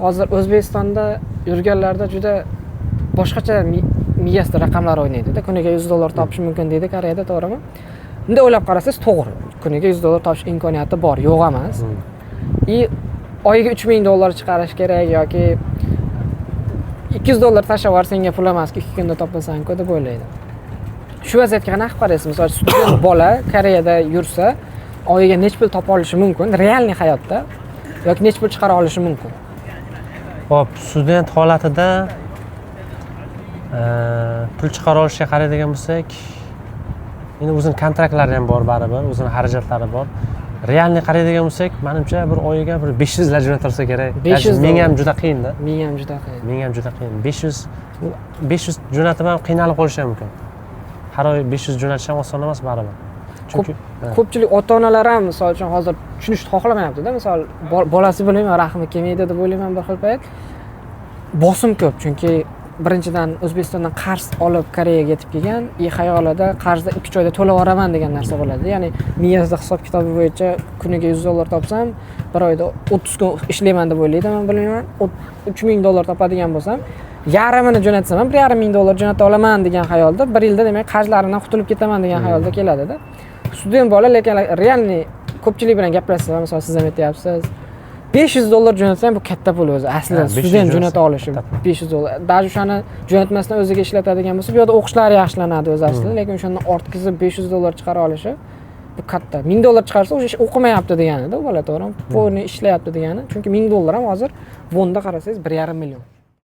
Hozir O'zbekistonda yurganlarda juda boshqacha miyasida raqamlar o'ynaydi-da. Kuniga 100 dollar topish mumkin deydi Koreyada, to'g'rimi? Bunday o'ylab qarasangiz, to'g'ri. Kuniga 100 dollar topish imkoniyati bor, yo'q emas. И oyiga 3000 dollar chiqarish kerak yoki 200 dollar tashlab yubor, senga pul emas, 2 kunda topasan-ku deb o'ylaydi. Shu vaziyatga qanaqa qilib qaraysiz? Misol uchun, student bola Koreyada yursa, oyiga necha pul topa olishi mumkin реальный hayotda yoki necha pul chiqara olishi mumkin? Ho'p, student holatida pul chiqara olishiga qaraydigan bo'lsak, endi o'zini kontraktlari ham bor baribir, o'zini xarajatlari bor. Реальный qaraydigan bo'lsak, manimcha, bir oyiga bir 500 lar jo'natilsa kerak. 500 Menga ham dollar. juda qiyinda. Menga ham juda qiyin. Menga ham juda qiyin. 500 jo'natib ham qiynalib qolishi ham mumkin. Har oy 500 jo'natish ham oson emas baribir, chunki ha. Ko'pchilik ota onalar ham, misol uchun, hozir tushunishni xohlamayapti-da. Misol, bolasi, bilmayman, rahmi kelmaydi deb o'ylayman bir xil payt. Bosim ko'p, chunki birinchidan, O'zbekistondan qarz olib Koreyaga yetib kelgan и xayolida qarzni 2-3 oyda to'lab yuboraman degan narsa bo'ladi. Ya'ni miyasida hisob kitobi bo'yicha kuniga 100 dollar topsam, bir oyda 30 kun ishlayman deb o'ylaydi, man bilmayman, 3000 dollar topadigan bo'lsam, yarmini jo'natsam ham 1500 dollar jo'nata olaman degan xayolda, bir yilda demak qarzlarimdan qutulib ketaman degan xayolda keladida student bola. Lekin реальный ko'pchilik bilan gaplashsa, misol, siz ham aytyapsiz, 500 dollar jo'natsa ham bu katta pul o'zi aslida. Ha, 500 Student jo'natsa jo'nata olishi katta pul. 500 dollar, даже o'shani jo'natmasdan o'ziga ishlatadigan bo'lsa, bu yoqda o'qishlari yaxshilanadi o'zi aslida, lekin o'shandan ortqizib 500 dollar chiqara olishi bu katta. 1000 dollar chiqarsa, o'sha o'qimayapti deganida u bola, to'g'rimi? Полный ishlayapti degani, chunki 1000 dollar ham hozir vonda qarasangiz 1,5 million.